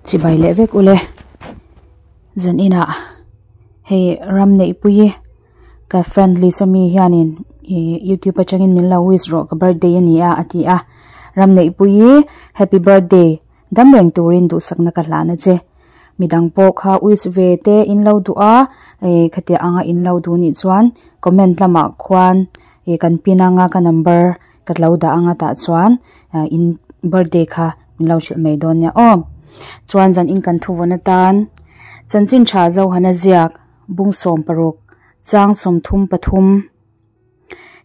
Chibai leh vek ule. Zan inah hei ram neihpui ka friend list ami hianin ih youtube atangin min lo wish rawh ka birthday a ni a a ti a. Ram neihpui happy birthday dam reng turin duhsakna ka hlan a che. Midang pawh kha wish ve te in lo duh a eh khatiang anga in lo duh nih chuan comment lamah khuan ih kan pin anga ka number ka lo dah anga tah chuan ah in birthday kha min lo hrilh mai dawn nia aw. Chuan zan in kan thu vawn atan chanchin tha Zohana ziak bung 16 chang 33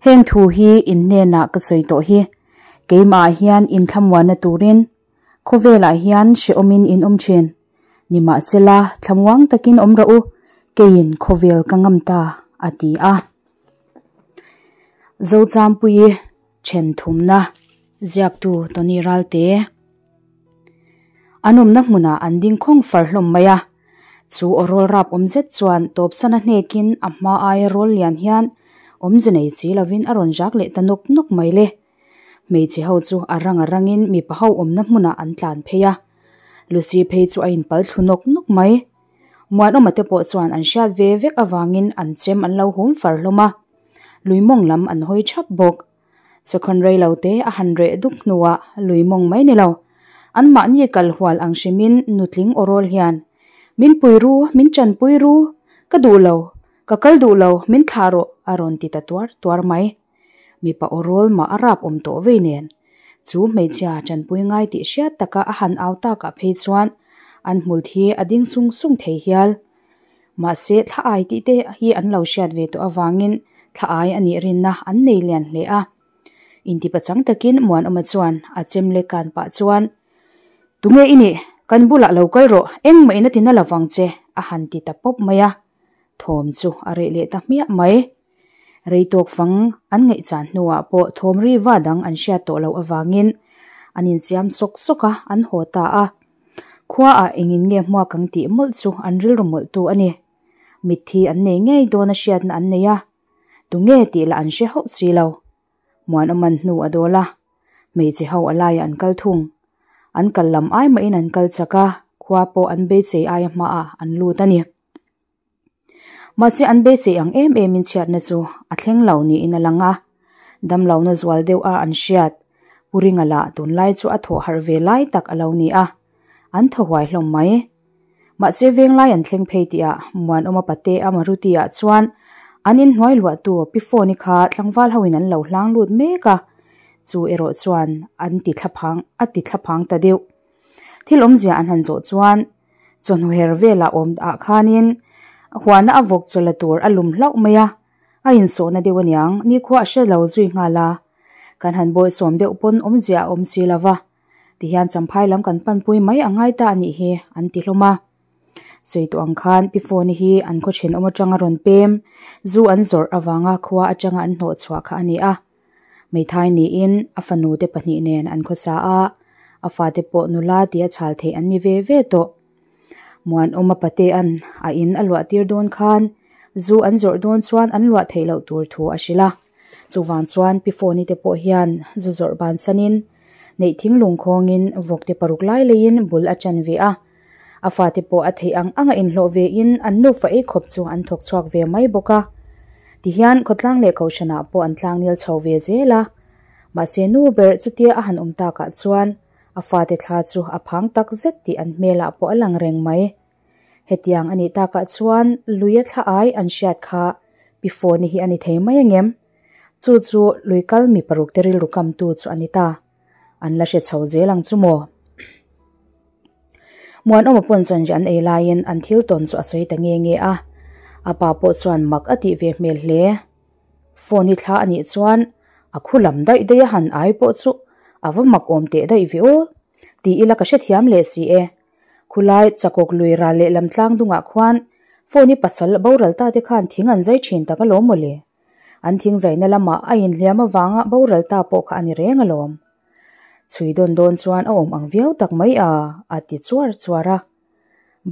heng thu hi in hnenah ka sawi tawh hi keimah hian in thlamuanna turin khawvelah hian hrehawmin in awm thin. Nimahsela thlamuang takin awm rawh u keiin khawvel ka ngam ta a ti a. Zochampuii then thumna ziaktu Tony Ralte an awmna hmunah an ding khawng far hlawm mai a. Chu aw rawl rap awm zet chuan tawpsan a hnekin a hma aia rawl lian hian awmze nei si lovin a rawn zak leh ta nawk nawk mai le. Hmeichhe ho chu a rang a rangin mipa ho awmna hmunah an tlan phei a. Lucy phei chu a inpal thlu nawk nawk mai. Muanawma te pawh chuan an hriat ve vek avangin an chem an lo hum far hlawm a. Lui mawng lam an hawi thap bawk. Sakhawn rei lo te a han reh duk hnuah lui mawng mai ni lo. Anmahni kal hual ang hrimin nutling aw rawl hian, Min pui ru, min chanpui ru, ka duh lo, ka kal duh lo, min thlah rawh a rawn ti ta tuar tuar mai. Mipa aw rawl mah a rap awm tawh vei nen. Chu hmeichhia chanpui ngai tih hriat taka a han au takah phei chuan an hmul thi a ding sung sung thei hial. Mahse thla ai tih te hi an lo hriat ve tawh avangin thla ai a nih rinna an nei lian hle a. Intipachang takin Muanawma chuan a chem leh kan pah chuan, Tunge i nih? Kan bulah lo kal rawh, engmah in a ti na lovang che a han ti ta pawp mai a. Thawm chu a reh leh ta hmiah mai. Rei tawk fang an ngaihchan hnuah pawh thawm ri va dang an hriat tawh loh avangin an insiam sawk sawk a, an haw ta a. Khuaah engin nge hmuak ang tih mawlh chu an rilru mawlhtu a ni. Mitthi an nei ngei dawn a hriatna an nei a, tunge tih lah an hre hauh si lo. Muanawman hnu a dawl a, hmeichhe ho a laiah an kal thung. An kal lam ai mahin an kal chak a, khua pawh an beisei aia hmaah an lut a ni. Mahse an beisei ang em emin chhiatna chu a thleng lo niin a lang a, damlohna zual deuh a an hriat. Pu Ringa lah tunlai chu a thawh harh ve lai tak a lo ni a, an thaw huai hlawm mai. Mahse venglai an thleng phei tihah Muanawma pate a Maruti ah chuan an inhnuai luahtu Pi Fawni kha tlangval hoin an lo hlang lut mek a, chu erawh chuan an ti thlaphang a ti thlaphang ta deuh. Thil awmzia an han zawh chuan chawhnu her velah awm ah khanin huana a vawk chawla tur a lum hlauh mai a, a insawhna deuh aniang nikhua a hre lo zui nghal a, kan han bawihsawm deuh pawn awmzia a awm si lo va, tihian champhai lam kan panpui mai a ngai ta a nih hi an ti hlawm a. Sawi tawh ang khan Pi Fawni hi an khaw thenawm atanga rawn pem, zu an zawrh avanga khua atanga an hnawh chhuah kha a ni a. Hmeithai niin a fanu te pahnih nen an khawsa a, a fate pawh nula tia chhal theih an ni ve ve tawh. Muanawma patea'n a in a luah tir dawn khan zu an zawrh dawn chuan an luah theih loh tur thu a hrilh a. Chuvang chuan Pi Fawni te pawh hian zu zawrh bansanin neih thinglung khawngin vawk te paruk lai leiin bul a ṭan ve a. A fate pawh a theih ang anga inhlawh vein an nufa ei khawp chu an thawk chhuak ve mai bawk a. Tihian khawtlang leh kohhranah pawh an tlangnel chho ve zel a. Mahse nu ber chutia a han awm takah chuan a fate thla chu a phang tak zet tih an hmelah pawh a lang reng mai. Hetiang a nih takah chuan lui a thla ai an hriat kha Pi Fawni hi a ni thei mai angem? Chu chu lui kal mi paruk te rilru kamtu chu a ni ta. An la hre chho zel ang chu maw? Muanawma pawn zanriah an ei laiin an thil tawn chu a sawi ta nge nge a, a pa pawh chuan mak a tih ve hmel hle. Phone hi thla a nih chuan a khu lam daih daih a han ai pawh chu a va mak awm teh daih ve aw ti ila ka hrethiam leh si e. Khulai chakawk lui ral leh lam tlang dungah khuan phone hi pasal boral ta te khan thing an zai thin tak alawm mawle. An thing zaina lamah a inhliam avanga boral ta pawh kha a ni reng alawm. Chhui dawn dawn chuan a awm ang viau tak mai a, a ti chuar chuar a.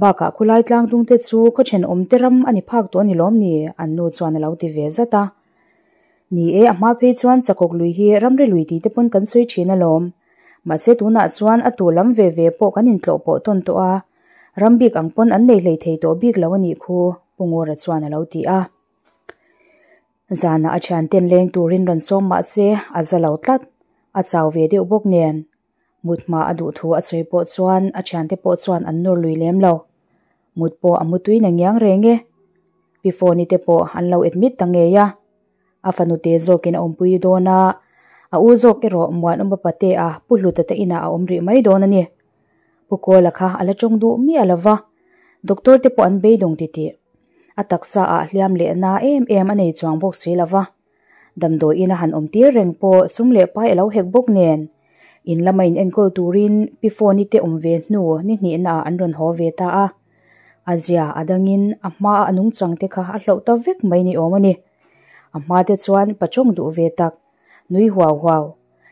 Bakah khulai tlangdung te chu khaw thenawm te ram a ni phak tawh a ni lawm ni? An nu chuan a lo ti ve zat a. Ni e, a hma phei chuan chakawk lui hi ramri lui tih te pawn kan sawi thin alawm. Mahse tunah chuan a tu lam ve ve pawh kan intlawh pawh tawn tawh a, ram bik ang pawn an nei hlei thei tawh bik lo a nih khu, Pu Ngura chuan a lo ti a. Zanah a thianten leng turin rawn sawm mahse a za lo tlat, a chau ve deuh bawk nen. Mut hma a duh thu a sawi pawh chuan a thiante pawh chuan an nawr lui lem lo. Mut pawh a mutui na ngiang reng e. Pi Fawni te pawh an lo admit ta ngei a. A fanu te zawkin a awmpui dawn a, a u zawk erawh Muanawma pate a Pu Hluta te inah a awm rih mai dawn a ni. Pu Kawla kha a la tawng duh miah lo va, doctor te pawh an beidawng titih. A taksa ah hliam leh na em em a nei chuang bawk si lo va. Damdawiin a han awm tir reng pawh sum leh pai a lo hek bawk nen, in lama in enkawl turin Pi Fawni te awm ve hnu ni hnihna ah an rawn haw ve ta a. A zia a dangin a hmaa a nungchang te kha a hloh ta vek mai ni awm a ni. A hma te chuan pachawng duh ve tak, nui huau huau,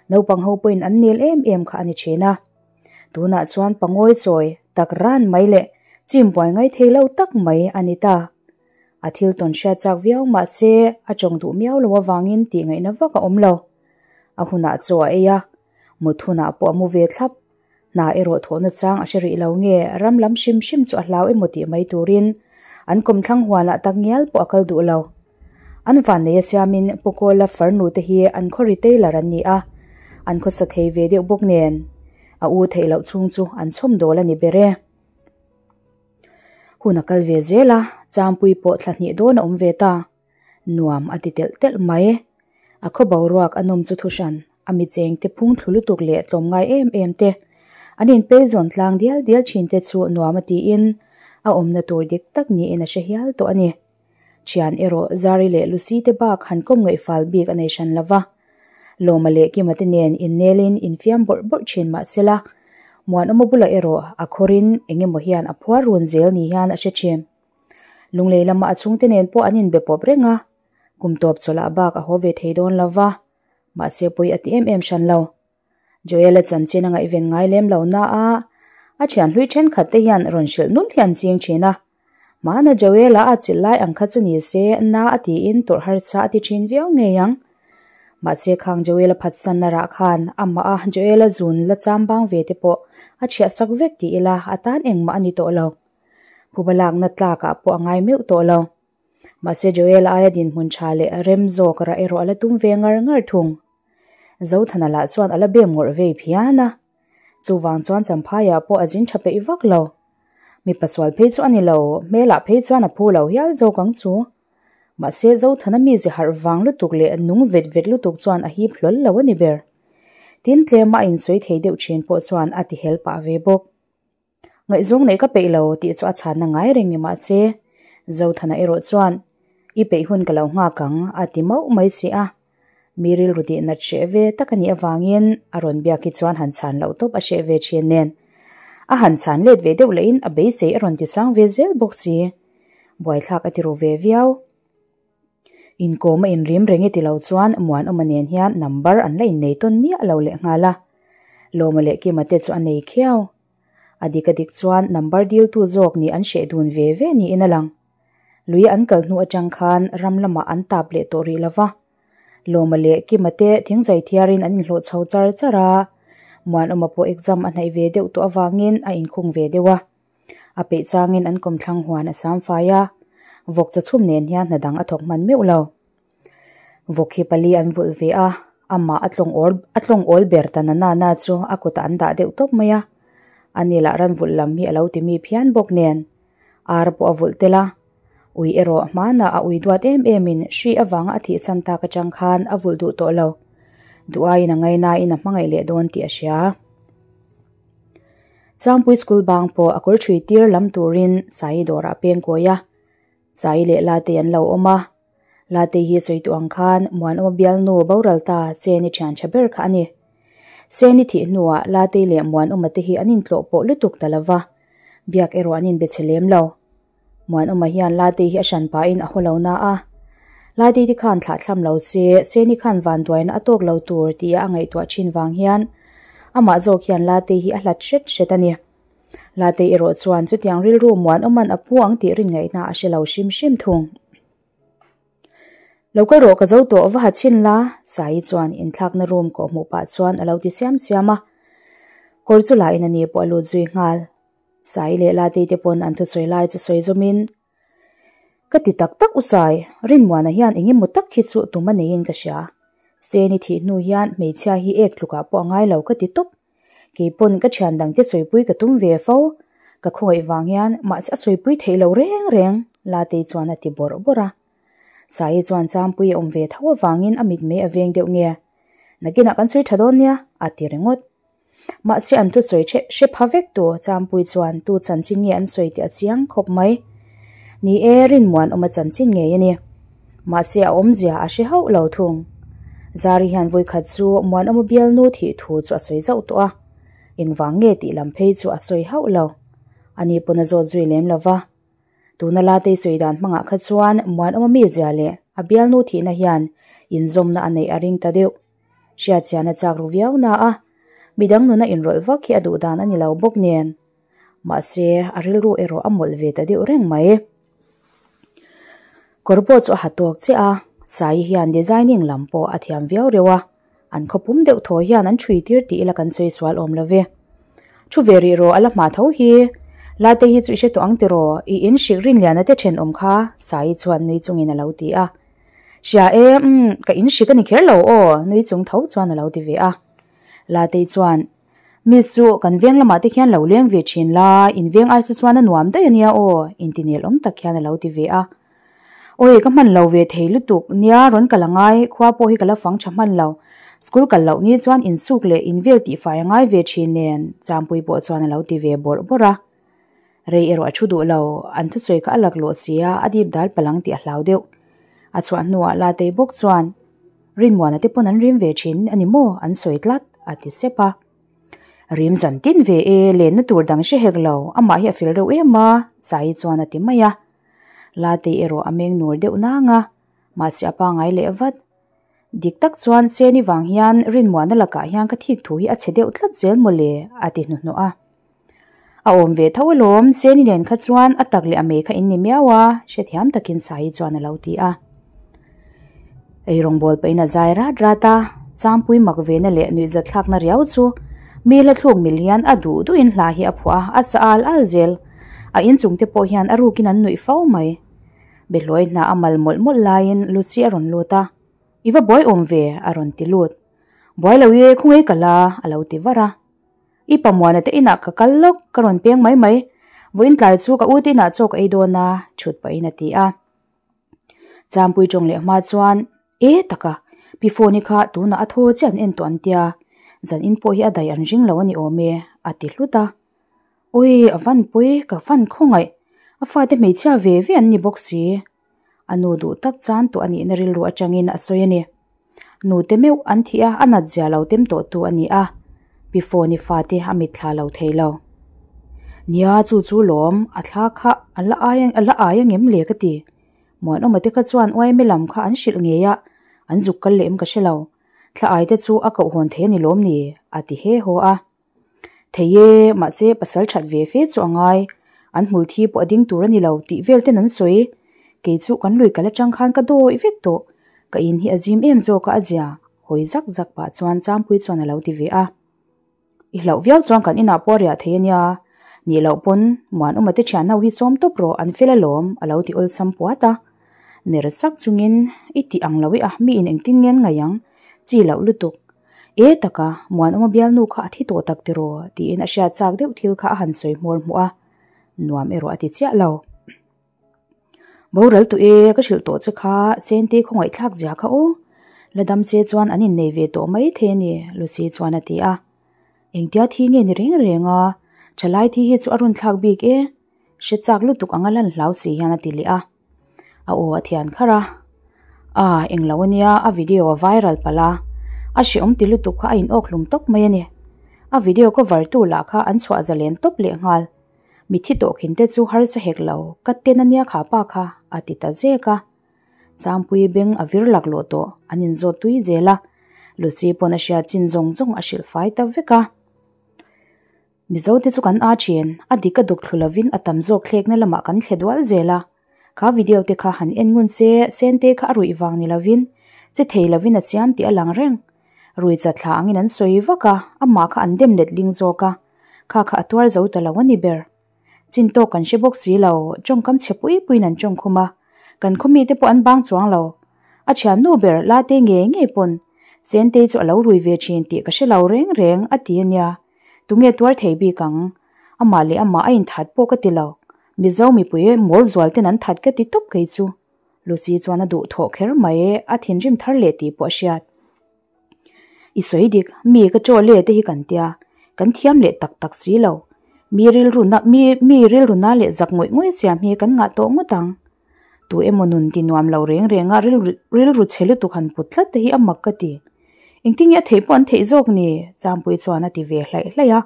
naupang ho pawhin an nel em em kha a ni thin a. Tunah chuan pangawi chawi tak ran mai leh chim buai ngai thei lo tak mai a ni ta. A thil tawn hriat chak viau mahse a tawng duh miau lo avangin tih ngaihna vak a awm lo. A hunah chaw a ei a, mut hunah pawh a mu ve thlap. Hna erawh thawhna chang a hre rih lo nge ram lam hrim hrim chu a hlau emaw tih mai turin an kawmthlang huanah tak ngial pawh a kal duh lo. An vannei a siamin Pu Kawla farnu te hi an khaw retailer an ni a, an khawsa thei ve deuh bawk nen a u theih loh chhung chu an chhawm dawl a ni ber e. Hun a kal ve zel a, Changpui pawh thla hnih dawn a awm ve ta. Nuam a ti telh telh mai. A khaw boruak a nawm chu thuhran, a mi chengte phung thlu lutuk leh tlawmngai em em te, an inpei zawn tlang dial dial thin te chu nuam a tiin a awmna tur dik tak niin a hre hial tawh a ni. Thian erawh Zari leh Lucy te bak han kawm ngaih fal bik a nei hran lo va. Lawma leh Kima te nen innelin infiam bawrh bawrh thin mah sela, Muanawma bulah erawh a khawrin eng emaw hian a phuar run zel ni hian a hre thin. Lunglei lama a chhungte nen pawh an inbe pawp reng a, kum tawp chawlhah bak a haw ve thei dawn lo va, mahse pawi a ti em em hran lo. Joel-a chanchin a ngaihven ngai lem lo na a, a thian hlui thenkhat te hian rawn hrilh nulh hi an ching thin a. Mahna Joel-a a chilh lai ang kha chu ni se na a tiin tawrh harsa a ti thin viau ngei ang. Mahse khang Joel-a phatsanna rah khan amah a Joel-a zun la cham bang ve te pawh a chhiah sak vek ti ila a tan engmah a ni tawh lo. Phuba lakna tlakah pawh a ngai meuh tawh lo. Mahse Joel aia dinhmun tha leh rem zawk rah erawh a la tum ve ngar ngar thung. Zothana lah chuan a la bem ngawrh vei phian a. Chuvang chuan Champhaiah pawh a zin tha peih vak lo. Mipa sual phei chu a ni lo, hmelah phei chuan a phu lo hial zawk ang chu. Mahse Zothana mize harh vang lutuk leh nung vet vet lutuk chuan a hip hlawl lo a ni ber. Tin tlema a insawi thei deuh thin pawh chuan a ti hel pah ve bawk. Ngaihzawng neih ka peih lo tih chu a chhanna ngai reng ni mahse, Zothana erawh chuan, I peih hun ka lo nghak ang a ti mauh mai si a. Mi rilru tih nat hreh ve tak a nih avangin a rawn biak hi chuan han chhan loh tawp a hreh ve thin nen. A han chhan let ve deuh lehin a beisei a rawn ti sang ve zel bawk si. Buaithlak a ti ru ve viau. Inkawm a inrim reng e ti lo chuan Muanawma nen hian number an la innei tawn miah lo lehnghal a. Lawma leh Kima te chu a nei khiau. A dik a dik chuan number diltu zawk nih an hreh dun ve ve niin a lang. Lui an kal hnu atang khan ram lamah an tap leh tawh rih lo va. Lawma leh Kima te thingzai thiarin an inhlawh chho char char a. Muanawma pawh exam a hnaih ve deuh tawh avangin a inkhung ve deuh a. A peih changin an kawmthlang huan a sam fai a, vawk chaw chhum nen hian hna dang a thawk hman meuh lo. Vawk hi pali an vulh ve a, amah a tlawng awl a tlawng awl ber ta na na na chu a kutah an dah deuh tawp mai a. Ani lah ran vulh lam hi a lo ti mi phian bawk nen ar pawh a vulh tel a. Ui erawh hmanah a ui duat em emin hri avanga a thihsan tak atang khan a vulh duh tawh lo. Duh aiin a ngainain a hmangaih leh dawn tih a hria. Changpui school bang pawh a kawr thui tir lam turin Sai dawrah a peng kawi a, Sai leh Latei an lo awm a. Latei hi sawi tawh ang khan Muanawma bialnu boral ta Seni thian tha ber kha a ni. Seni thih hnuah Latei leh Muanawma te hi an intlawh pawh lutuk ta lo va, biak erawh an inbe chhe lem lo. Muanawma hian Latei hi a hran pahin a haw lo na a, Latei te khan thlah thlam lo se, Seni khan vanduaina a tawk lo tur tia a ngaihtuah thin vang hian amah zawk hian Latei hi a hlat hret hret a ni. Latei erawh chuan chutiang rilru Muanawma'n a pu ang tih rin ngaihna a hre lo hrim hrim thung. Lo kal rawh ka zo tawh va ha chhin la, Saii chuan inthlakna room kawhhmuh pah chuan a lo ti siam siam a. Kawr chu la in a ni pawh a lut zui nghal. Sai leh Latei te pawn an thusawi lai chu sawi zawmin, Ka ti tak tak u Sai, Rinmuana hian eng emaw tak hi chu tum a neiin ka hria. Seni thih hnu hian hmeichhia hi ek tlukah pawh a ngai lo ka ti tawp. Kei pawn ka thian dangte sawipui ka tum ve fo. Ka khawngaih vang hian mahse a sawipui theih lo reng reng, Latei chuan a ti bawrh bawrh a. Saii chuan Champui a awm ve tho avangin a mitmei a veng deuh nge, Nakinah kan sawi tha dawn nia, a ti ringawt. Mahse an thusawi hre hre pha vek tu Champui chuan tu chanchin nge an sawi tih a chiang khawp mai. Ni e, Rinmuanawma chanchin ngei a ni. Mahse a awmzia a hre hauh lo thung. Zari hian vawikhat chu Muanawma bialnu thih thu chu a sawi zauh tawh a, engvang nge tih lam phei chu a sawi hauh lo. Ani pawn a zawt zui lem lo va. Tuna Latei sawi dan hmangah kha chuan Muanawma mizia leh a bialnu thihna hian inzawmna a neih a ring ta deuh. Hriatchian a chak ru viau na a, midang nuna inrawlh vak hi a duh dan a ni lo bawk nen. Mahse, a rilru erawh a mawlh ve ta deuh reng mai. Kawr pawh chu a ha tawk chiah a, Saii hian designing lam pawh a thiam viau reuh a, an khawpum deuh thaw hian an ṭhui tir tih ila kan sawi sual awm lo ve. Thu ve rih rawh a la hma tho hi. Late hi chu i hre tawh ang tiraw, i in hrik rinliana te ṭhenawm kha, Saii chuan nui chungin a lo ti a. Hria e, umm, ka in hrik a ni kher lo aw, nui chung tho chuan a lo ti ve a. Latei chuan, Miss chu kan veng lamah te khian lo leng ve thin la, in veng ai chu chuan a nuam daih a nia aw, intinel awm tak hian a lo ti ve a. Awi, ka hman lo ve thei lutuk, nia rawn kal a ngai, khua pawh hi ka la fang tha hman lo. School kal loh ni chuan insuk leh invel tihfai a ngai ve thin nen, Champui pawh chuan a lo ti ve bawrh bawrh a. Rei erawh a thu duh lo, an thusawi kha a laklawh si a, a dip dal palang tih a hlau deuh. A chhuah hnuah Latei bawk chuan, Rinmuana te pawn an rim ve thin a ni maw? An sawi tlat, a ti sep a. Rim zan tin ve e, lenna tur dang hre hek lo, amah hi a fel reuh em a, Saii chuan a ti mai a. Latei erawh a meng nur deuh nang a, mahse a pangai leh vat. Dik tak chuan Seni vang hian Rinmuana lakah hian ka thik thu hi a chhe deuh tlat zel mawle, a ti hnuhnawh a. A awm ve tho alawm, Seni nen kha chuan a tak leh a mei kha in ni miau a, hrethiam takin Saii chuan a lo ti a. Ei rawngbâwl pahin a zai rat rat a, Changpui mak vena leh nuihzatthlakna riau chu mi hla thluk mil hian a duh duhin hla hi a phuah a, a sa al al zel. A inchungte pawh hian a rukin an nuih fo mai. Behlawi hna a mal mawlh mawlh laiin Lucy a rawn lut a, I va buai awm ve, a rawn ti lut. Buai lo i, khawngei ka la, a lo ti var a. I pamuana te inah ka kal lawk, ka rawn peng mai mai. Vawiin tlai chu ka u te inah chaw ka ei dawn a, chhut pahin a ti a. Champui tawng leh hma chuan, E taka, pi phone-i kha tunah a thaw chiah an en tawh an tia, zan in pawh hi a dai an ring lo a ni awm e, a ti hlut a. Awi, a van pawi, ka van khawngaih, a fate hmeichhia ve ve an ni bawk si. A nu duh tak chan tawh a nihna rilru atangin a sawi a ni. Nute meuh an thih a, a nat zia lo tem tawh tu a ni a, pi phone-i fate a mitthla lo thei lo. Nia, chu chu lawm, a thla kha a la ai a la ai angem le ka ti. Muanawma te kha chuan uaime lam kha an hrilh ngei a, an zuk kal leh em ka hre lo. Thla ai te chu a koh hawn thei a ni lawm ni? a ti he haw a. Thei e, mahse pasal that ve fe chu a ngai. An hmul thi pawh a ding tur a ni lo tih vel ten an sawi. Kei chu kan lui kal atang khan ka dawi vek tawh. Ka in hi a zim em zawk a a zia, hawi zak zak pah chuan Changpui chuan a lo ti ve a. I hlauh viau chuan kan inah pawh a riah thei a nia. Nih loh pawn Muanawma te thian ho hi sawm tawp rawh an fel alawm a lo ti awlsam puat a. Ner sak chungin i tih ang lo i a mi in engtin ngen ngaih ang chi loh lutuk. E taka, Muanawma bialnu kha a thi tawh tak tiraw? tiin a hriat chak deuh thil kha a han sawi hmawr hmuh a, nuam erawh a ti chiah lo. Boral tu e, ka hrilh tawh che kha, Sente khawngaihthlak zia kha aw. La dam che chuan an innei ve tawh mai thei a ni, Lucy chuan a ti a. Engtia thi nge ni reng reng a, thalai thi hi chu a runthlak bik e, hre chak lutuk anga lan hlau si hian a ti leh a. A aw a thian kharh a, Ah, englo ania, a video a viral palh a, a hreawm ti lutuk kha a in awk hlum tawp mai a ni. A video cover tu lah kha an chhuah zalen tawp leh nghal. Mithi tawh khin te chu harsa hek lo, ka ten ania kha pa kha, a ti ta zek a. Changpui beng a vir laklawh tawh, an inzawt tui zel a. Lucy pawn a hriat chin zawng zawng a hrilh fai ta vek a. Mizo te chu kan a thin, a dik a duk thlu lovin a tam zawk thlekna lamah kan thle dual zel a. Kha video te kha han en ngun se, Sente kha a ruih vang ni lovin, che thei lovin a chiam tih a lang reng. Rui chatthla angin an sawi vak a, amah kha an dem letling zawk a, kha kha a tuar zo ta lo a ni ber. Chin tawk kan hre bawk si lo, tawngkam chhe pui puiin an tawng khum a, kan khaw mite pawh an bang chuang lo. A thiannu ber la te ngei ngei pawn Sentei chu a lo rui ve thin tih ka hre lo reng reng a ti a nia. Tunge tuar thei bik ang? Amah leh amah a inthat pawh ka ti lo. Mizo mipui mawl zual ten an that ka ti tawp kei chu. Lucy chuan a duh thawh kher mai, a thinrim thar leh tih pawh a hriat. I sawi dik, mi ka chaw le te hi kan tia, kan thiam leh tak tak si lo. Mi rilru na, mi mi rilru na leh zak ngawih ngawih siam hi kan ngah tawh ngawt ang. Tu emaw nun ti nuam lo reng reng a rilru rilru chhe lutuk han put tlat te hi a mak ka ti. Engtin nge a theih pawh an theih zawk ni? Changpui chuan a ti ve hlaih hlaih a.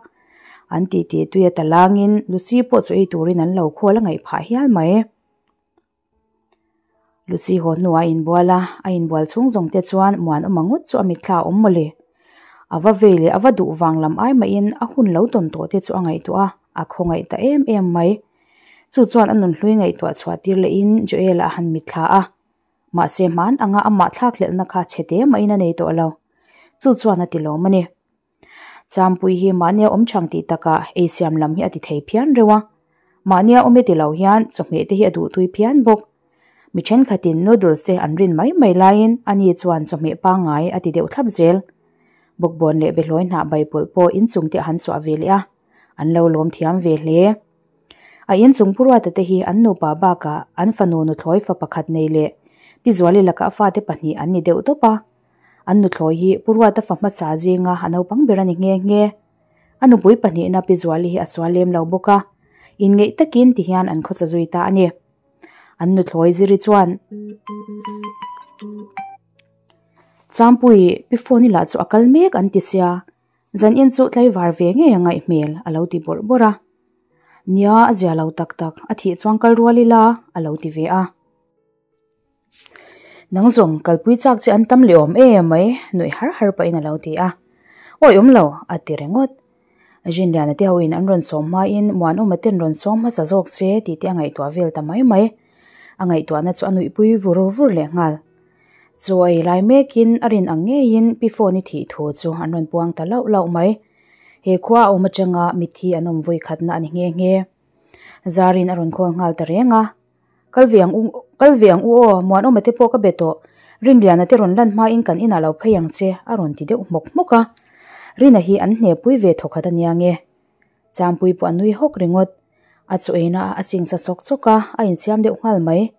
An ti ti tui a ta langin Lucy pawh chu ei turin an lo khawl a ngaih phah hial mai. Lucy haw hnuah a inbual a, a inbual chhung zawng te chuan Muanawma ngawt chu a mitthla a awm mawle. A va vei leh a va duh vang lam ai mahin a hun lo tawn tawh te chu a ngaihtuah a, a khawngaih ta em em mai. Chu chuan a nunhlui ngaihtuah chhuah tir lehin Joel-a a han mitthla a. Mahse hman anga amah thlak hlelhna kha chhe te mahin a nei tawh lo. Chu chuan a ti lawm a ni. Champui hi mahnia awm chang tih takah ei siam lam hi a ti thei phian reuh a. Mahnia awm e ti lo hian chawhmeh te hi a duhtui phian bawk. Mi thenkhatin noodles te an rin mai mai laiin ani chuan chawhmeh pangngai a ti deuh thlap zel. Bawkbawn leh behlawi hnah bai pawlh pawh inchung te a han suah ve leh a, an lo lawm thiam ve hle. A inchung pu Ruata te hi an nupa bakah an fanu nuthlawi fa pakhat nei leh Pi Zuali laka a fate pahnih an ni deuh tawp a. An nuthlawi hi Pu Ruata fa hmasa zinga a naupang ber a ni nghe nghe. A nupui pahnihna Pi Zuali hi a sual lem lo bawk a, inngeih takin ti hian an khawcha zui ta a ni. An nuthlawi ziri chuan, Changpui, Pi Fawni lah chu a kal mek an ti sia, zanin chu tlaivar ve ngei a ngaih hmel a lo ti bawrh bawrh a. Nia, a zia lo tak tak, a thih chuan kal rual ila a lo ti ve a. Nang zawng kalpui chak che an tam leh awm em mai nuih har har pahin a lo ti a. Awi awm lo a ti ringawt. Rinliana te hoin an rawn sawm hmain Muanawma ten rawn sawm hmasa zawk se tih te a ngaihtuah vel ta mai mai. A ngaihtuahna chu a nuihpui vur vur leh nghal. Chu a ei lai mekin a rin ang ngeiin Pi Phone-i thih thu chu an rawn puang ta lauh lauh mai. He khua a awm atanga mitthi an awm vawi khatna a ni nghe nghe. Zarin a rawn khawl nghal ta reng a. Kal ve ang u, kal ve ang u aw, Muanawma te pawh ka be tawh. Rinliana te rawn lan hmain kan inah lo phei ang che, a rawn ti deuh hmawk hmawk a. Rina hi an hnepui ve thawkhat a nia nge. Changpui pawh a nui hawk ringawt. A chu eina a chingsa sawk sawk a, a insiam deuh nghal mai.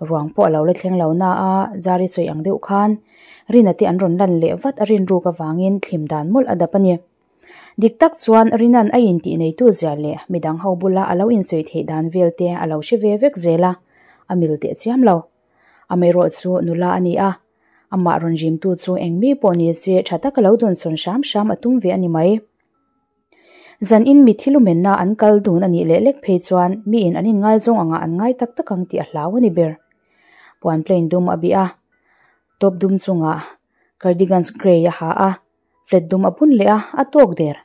Ruang pawh a lo la thleng lo na a, Zari sawi ang deuh khan Rina te an rawn lan leh vat a rinruk avangin thlim dan mawlh a dap a ni. Dik tak chuan Rinan a intih neitu zia leh midang ho bula a lo insawi theih dan vel te a lo hre ve vek zel a, a mil teh chiam lo. Amaherawh chu nula a ni a, amah rawn rimtu chu eng mi pawh ni se tha taka lo dawnsawn hram hram a tum ve a ni mai. Zan in mi thil umenna an kal dun a nih leh lek phei chuan miin an inngaizawng angah an ngai tak tak ang tih a hlau a ni ber. Puan plain dum a bih a, top dum chungah cardigans grey a ha a, Flat dum a bun leh a, a tawk der.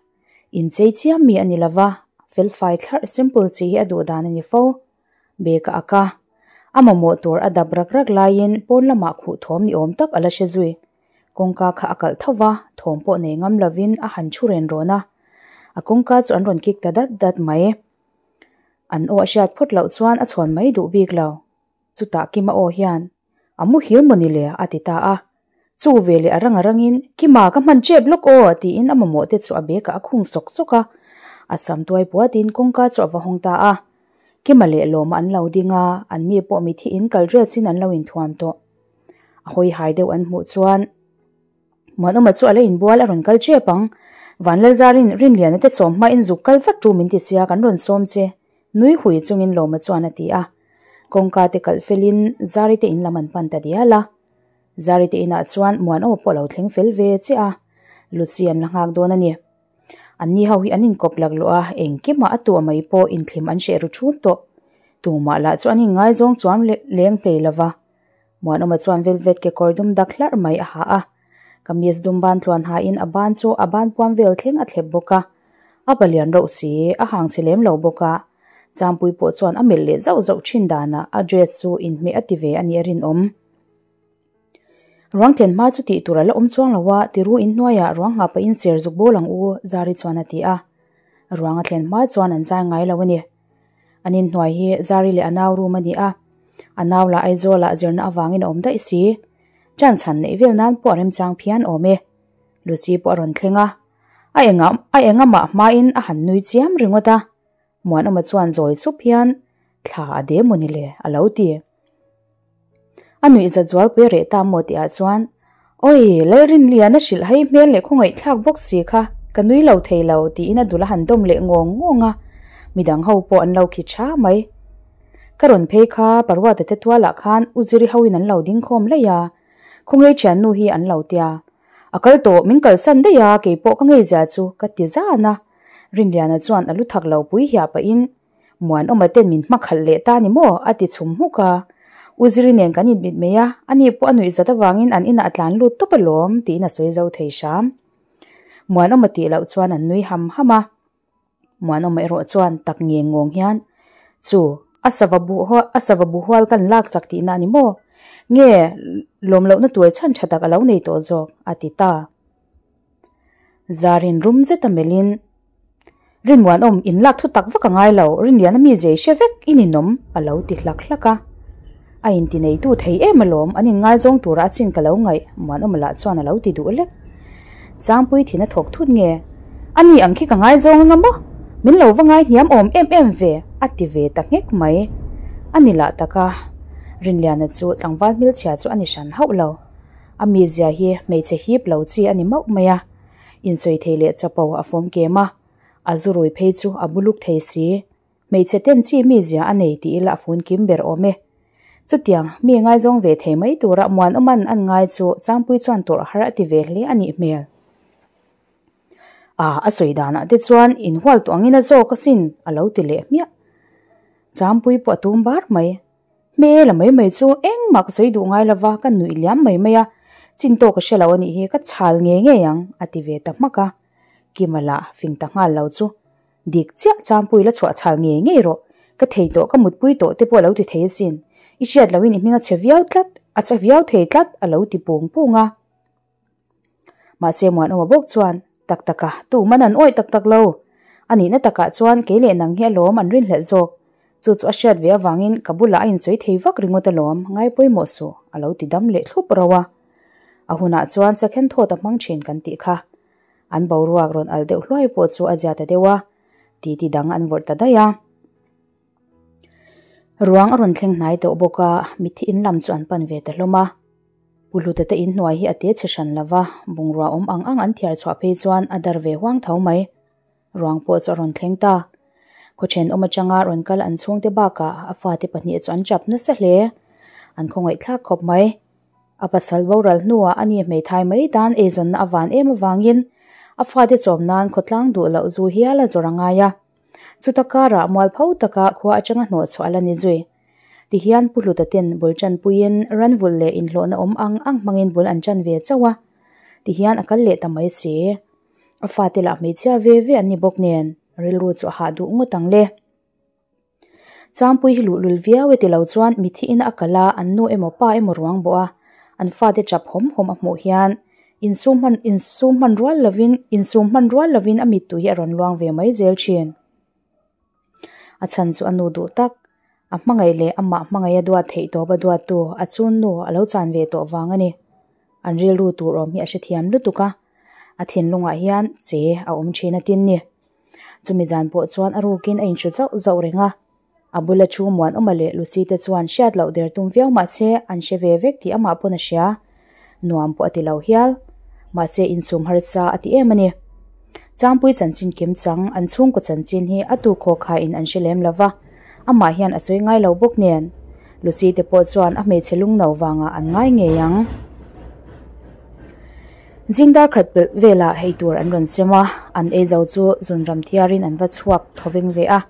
Inchei chiam mi a ni lova, felfai thlarh simple chi hi a duh dan a ni fo. Bag a ak a, a mamawh tur a dap rak rak laiin pawn lamah khuh thawm ni awm tak a la hre zui. Kawngka kha a kalh tho va, thawm pawh nei ngam lovin a han thu ren rawn a. A kawngka chu an rawn kik ta dat dat mai. An aw a hriat phawt loh chuan a chhawn mai duh bik lo. Chutah Kima aw hian, A muhil maw ni le? a ti ta a. Chu veleh a rang a rangin, Kima, ka hman ṭep lawk aw! tiin a mamawh te chu a bag ah a khung sawk sawk a. A sam tuai puatin kawngka chu a va hawng ta a. Kima leh Lawma an lo ding a, anni pawh mithi in kal riat sin an lo inthuam tawh. A hawi hai deuh an hmuh chuan, Muanawma chu a la inbual a rawn kal ṭep ang. Vanlalzarin Rinliana te chawm hmain zuk kal vat ru min ti sia kan rawn sawm che. Nui hui chungin Lawma chuan a ti a. Kawngka te kalh felin Zari te in lam an pan ta dial a. Zari te inah chuan Muanawma pawh a lo thleng fel ve chiah a, Lucy an la nghak dawn a ni. Anni ho hi an inkawp laklawh a, engkimah a tuah mai pawh inthlim an hreh ru thum tawh. Tumah lah chu an inngaizawng chuam leng hlei lo va. Muanawma chuan velvet kekawr dum dak hlarh mai a ha a. Kamis dum ban tluan hain a ban chu a ban puam vel thleng a thlep bawk a. A palian rauh si, a hang chhe lem lo bawk a. Changpui pawh chuan a melh leh zauh zauh thin danah a dress chu inhmeh a ti ve a nih a rinawm. Ruang thlen hma chu tih tur a la awm chuang lo a, tiru in hnuaiah ruang nghah pahin ser zuk bawl ang u, Zari chuan a ti a. Ruang a thlen hma chuan an zai ngai lo a ni. An inhnuai hi Zari leh a nau room a ni a, a nau lah Aizawlah zirna avangin a awm daih si. Chance han neih vel nan pawh a remchang phian awm e. Lucy pawh a rawn thleng a, a enga a enga mah hmain a han nui chiam ringawt a. Muanawma chuan zawi chup hian thla a de maw ni le a lo ti. A nuih zat zualpui a reh ta maw tihah chuan Awi, Lalrinliana hrilh hai hmel leh khawngaihthlak bawk si kha ka nui lo thei lo tiin a dul a han dawm leh ngawng ngawng a, midang ho pawh an lo khi tha mai. Ka rawn phei kha Paruata te tualah khan U Ziri hoin an lo ding khawm laih a, khawngei thiannu hi an lo tia. A kal tawh, min kalsan daih a, keipawh ka ngeizia chu ka ti zan a. Rinliana chuan a lu thak lo pui hiah pahin Muanawma ten min hma khalh leh ta ni maw? a ti chhum hmuk a. U Ziri nen kan inmit mai a, ani pawh a nuih zat avangin an inah a tlan lut tawp alawm tiin a sawi zo thei hram. Muanawma tih loh chuan an nui ham ham a. Muanawma erawh chuan tak nge ngawng hian, Chu, a sava bu a sava bu hual kan laksak tihna a ni maw? Nge lawm lohna tur chhan tha tak a lo nei tawh zawk? a ti ta. Zarin rum zet a melhin, Rinmuanawm, in lak thu tak vak a ngai lo, Rinlian a mi zei hre vek i ninawm, a lo ti hlak hlak a. A inti neitu thei em alawm, an inngaizawng tura a chin ka lo ngaih, Muanawma lah chuan a lo ti duh lek. Changpui thin a thawk thut nge? A ni ang khi ka ngaizawng anga maw? Min lo va ngai hniam awm em em ve, a ti ve ta nghek mai. A ni lah tak a, Rinliana chu tlangval hmelchhia chu a ni hran hauh lo. A mizia hi hmeichhe hip lo chi a ni mauh mai a, insawi thei leh chapo a fawm kem a, a zu rui phei chu a buluk thei si. Hmeichhe ten chi mizia a nei tih ila a fun kim ber awm e. Chutiang, mi ngaizawng ve thei mai tura Muanawman an ngai chu Changpui chuan tawrh har a ti ve hle a nih hmel. A, a sawi danah te chuan inhual tawh angin a zawk asin, a lo ti leh hmiah. Changpui pawh a tum bar mai. Hmel a mai mai chu engmah ka sawi duh ngai lova ka nuih liam mai mai a, chin tawk ka hre lo a nih hi ka chhal ngei ngei ang a ti ve ta hmak a, Kima lah fing ta nghal lo chu dik chiah Champui la chhuah chhal ngei ngei rawh, ka thei tawh ka mutpui tawh te pawh a lo ti thei asin, i hriat loin i hming a chhe viau tlat, a che viau thei tlat a lo ti pung pung a. Mahse Muanawma bawk chuan, Tak tak a, tu man an awih tak tak lo. A nihna takah chuan kei leh nang hi alawm an rinhlelh zawk. Chu chu a hriat ve avangin ka bulah a insawi thei vak ringawt alawm, ngai pawimawh suh, a lo ti dam leh thlup rauh a. A hunah chuan second thought a hmang thin kan tih kha. An boruak rawn alh deuh hluai pawh chu a zia ta deuh a, titi dang an vawrh ta daih a. Ruang a rawn thleng hnai tawh bawk a, mitthi in lam chu an pan ve ta hlawm a. Pu Hlute te inhnuai hi a te chhe hran lo va, bungrua awm ang ang an thiar chhuah phei chuan a dar ve huang tho mai. Ruang pawh chu a rawn thleng ta. Khawthen awm atanga rawn kal an chhungte bakah a fate pahnih chu an chap nasa hle. An khawngaihthlak khawp mai. A pasal boral hnuah a ni hmeithai mai tan eizawnna a van em avangin a fate chawm nan khawtlang duh loh zu hial a zawr a ngai a. Chuta karah mualpho taka khua atanga hnawh chhuah a la ni zui. Tihian Pu Hluta ten bul tanpuiin ranvulh leh inhlawhna awm ang ang hmangin bul an tan ve chauh a, tihian a kal leh ta mai si. A fate lah hmeichhia ve ve an ni bawk nen rilru chu a hah duh ngawt ang le. Changpui hi luhlul viau e ti lo chuan mithi ina a kal a, an nu emaw pa emaw ruang bawh a, an fate chap hawm hawm a hmuh hian insum hman insum hman rual lovin insum hman rual lovin a mittui hi a rawn luang ve mai zel thin. A chhan chu a nu duh tak, a hmangaih leh amah hmangaih a duat theih tawp a duattu a chun nu a lo chan ve tawh vang a ni. An rilru tur awm hi a hrethiam lutuk a, a thinlungah hian che a awm thin a tin ni. Chumi zan pawh chuan a rukin a inhru zauh zauh reng a, a bula thu Muanawma leh Lucy te chuan hriat loh der tum viau mahse an hre ve vek tih amah pawn a hria. Nuam pawh a ti lo hial. Mahse insum harsa a ti em a ni. Changpui chanchin kim chang, an chhungkaw chanchin hi a tu khaw khaiin an hre lem lo va, amah hian a sawi ngai lo bawk nen. Lucy te pawh chuan a hmeichhe lungno vangah an ngai ngei ang. Zing dar khat pelh velah hei tur an rawn sem a, an ei zo chu zunram thiarin an va chhuak thawveng ve a.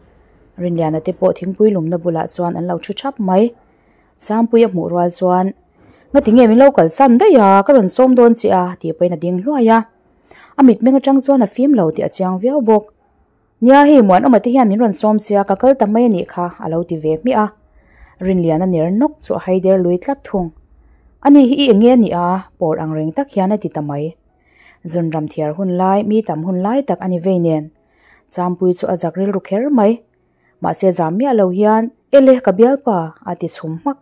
Rinliana te pawh thingpui lumna bulah chuan an lo thu thap mai. Changpui a hmuh rual chuan, Ngati nge min lo kalsan daih a, ka rawn sawm dawn che a, tih pawhin a ding hluai a. A mitmeng atang chuan a fim lo tih a chiang viau bawk. Nia hei Muanawma te hian min rawn sawm sia ka kal ta mai a nih kha a lo ti ve hmiah a. Rinliana ner nawk chu a haider lui tlat thung. Ani hi i enge a nih a? Pawr ang reng tak hian a ti ta mai. Zun ram thiar hun lai, mi tam hun lai tak a ni vei nen. Champui chu a zak rilru kher mai. Mahse zam miah lo hian, Ele, ka bialpa! a ti chhum hmak.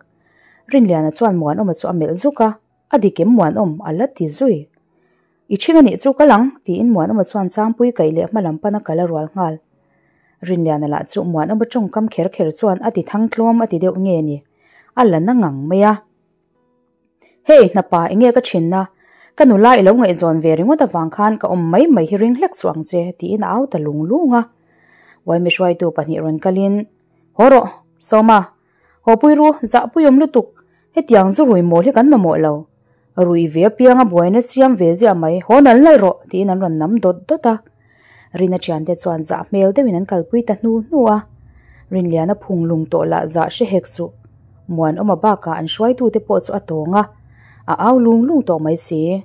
Rinliana chuan Muanawma chu a melh zuk a, A dik em Muanawm? a la ti zui. I ṭhing a nih chu kal ang, tiin Muanawma chuan Changpui kaih leh hma lam pana kal a rual nghal. Rinliana lah chu Muanawma ṭawngkam kher kher chuan a ti thang tlawm a ti deuh nge ni, a la na ngang mai a. Hei, hnapa, enge ka ṭhinna? Ka nula i lo ngaihzawn ve ringawt avang khan ka awm mai mai hi ring hlek chu ang che, tiin a au ta lung lung a. Uaimi hruaitu pahnih rawn kalin, Haw rawh, Sawma, Haw pui ru, zahpuiawm lutuk, hetiang zu rui mawl hi kan mamawh lo. Rui ve apianga buaina siam ve ziah mai, haw nal nal rawh, tiin an rawn nam dawt dawt a. Rina thiante chuan zah hmel deuhin an kalpui ta hnu hnu a. Rinliana phung lung tawh lah zah hre hek suh. Muanawma bakah an hruaitute pawh chu a tawng a, a au lung lung tawh mai si.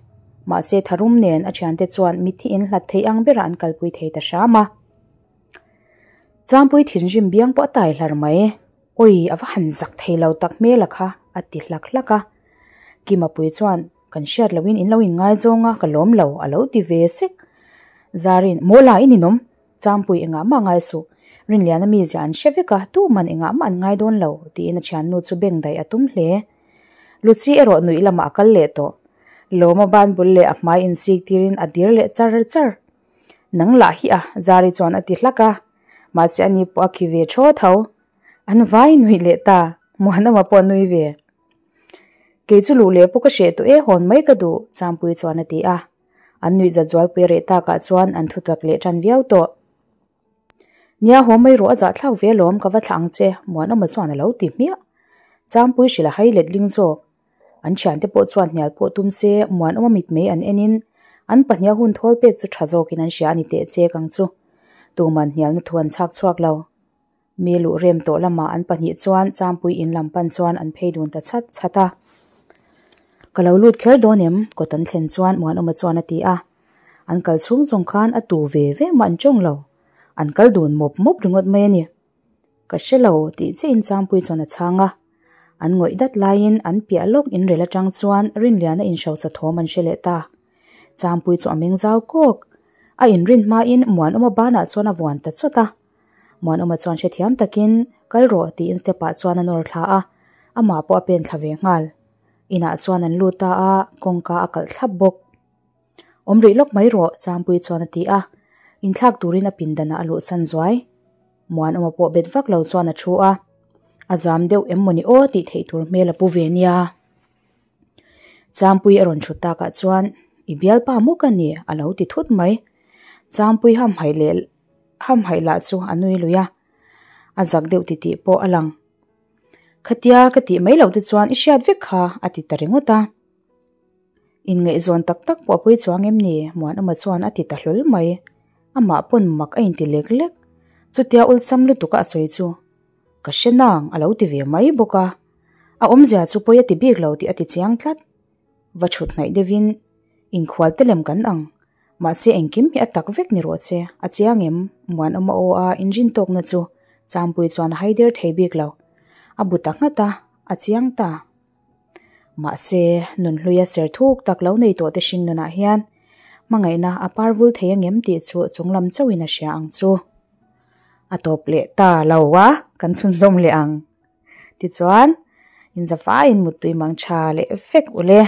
Mahse tharum nen a thiante chuan mitthi in hlat thei ang berah an kalpui thei ta hram a. Changpui thinrim biang pawh a tai hlar mai. Awi, a va han zak thei lo tak hmel a kha, a ti hlak hlak a. Kima pui chuan, Kan hriat loin in lo inngaizawng a, ka lawm lo, a lo ti ve sek. Zarin, Mawla i ninawm? Changpui engah mah ngai suh. Rinliana mizia an hre vek a, tuman engah mah an ngai dawn lo, tiin a thiannu chu beng daih a tum hle. Luchi erawh nuih lamah a kal leh tawh. Lawma ban bul leh a hmai insik tirin a dir leh char char. Nang lah hi a, Zari chuan a ti hlak a. Mahse ani pawh a khi ve thaw tho. An vai nuih leh ta, Muanawma pawh a nui ve. Kei chu luh leh pawh ka hreh tawh e, hawn mai ka duh, Changpuii chuan a ti a. An nuih zat zualpui a reh takah chuan an thutak leh tan viau tawh. Nia haw mai rawh a zahthlak ve alawm, ka va thlah ang che, Muanawma chuan a lo ti hmiah. Changpuii hrilh a hai letling zawk. An thiante pawh chuan hnial pawh tum se, Muanawma mitmei an enin an pahniha hun thawl pek chu tha zawkin an hria a ni teh chek ang chu. Tuman hnialna thu an chhak chhuak lo. Mi luh rem tawh lamah an pahnih chuan Changpui in lam pan chuan an phei dun ta chhat chhat a. Ka lo lut kher dawn em? Kawt an thlen chuan Muanawma chuan a ti a. An kal chhung zawng khan a tu ve ve mah an tawng lo. An kal dun mawp mawp ringawt mai a ni. Ka hre lo tih chiahin Changpui chuan a chhang a. An ngawih dat laiin an piah lawk inrel atang chuan Rinliana inhrosa thawm an hre leh ta. Changpui chu a meng zau kawk. A inrin hmain Muanawma banah chuan a vuan ta chawt a. Muanawma chuan hrethiam takin, Kal rawh tiin step ah chuan a nawr thla a, amah pawh a pen thla ve nghal. Inah chuan an lut ta a, kawngka a kalh thlap bawk. Awm rih lawk mai rawh, Changpui chuan a ti a. Inthlak turin a pindanah a luhsan zuai. Muanawma pawh bet vak lo chuan a thu a. A zam deuh em mawni aw tih theih tur hmel a pu ve nia. Changpui a rawn thut takah chuan, I bialpa maw ka ni? a lo ti thut mai. Changpui hamhaih leh hamhaih lah chu a nui lui a. A zak deuh titih pawh a lang. Khatia ka tih mai loh te chuan i hriat vek kha a ti ta ringawt a. Inngaihzawn tak tak pawh a pui chuang em ni? Muanawma chuan a ti ta hlawl mai. Amah pawn mak a inti lek lek. Chutia awlsam lutuk a a sawi chu ka hre nang a lo ti ve mai bawk a. A awmzia chu pawi a ti bik lo tih a ti chiang tlat. Va chhut hnaih deuhin inkhual te lem kan ang. Mahse engkim hi a tak vek ni rawh che, a chiang em? Muanawma aw a inrin tawkna chu Changpui chuan a haider thei bik lo. A bu ta nghat a, a chiang ta. Mahse, nunhluia ser thuk tak lo nei tawh te hring nunah hian hmangaihna a par vul thei angem tih chu chunglam chauhin a hria ang chu. A tawp leh ta lo a, kan chhunzawm leh ang. Tichuan, inzafaiin muttui mang tha leh vek ule.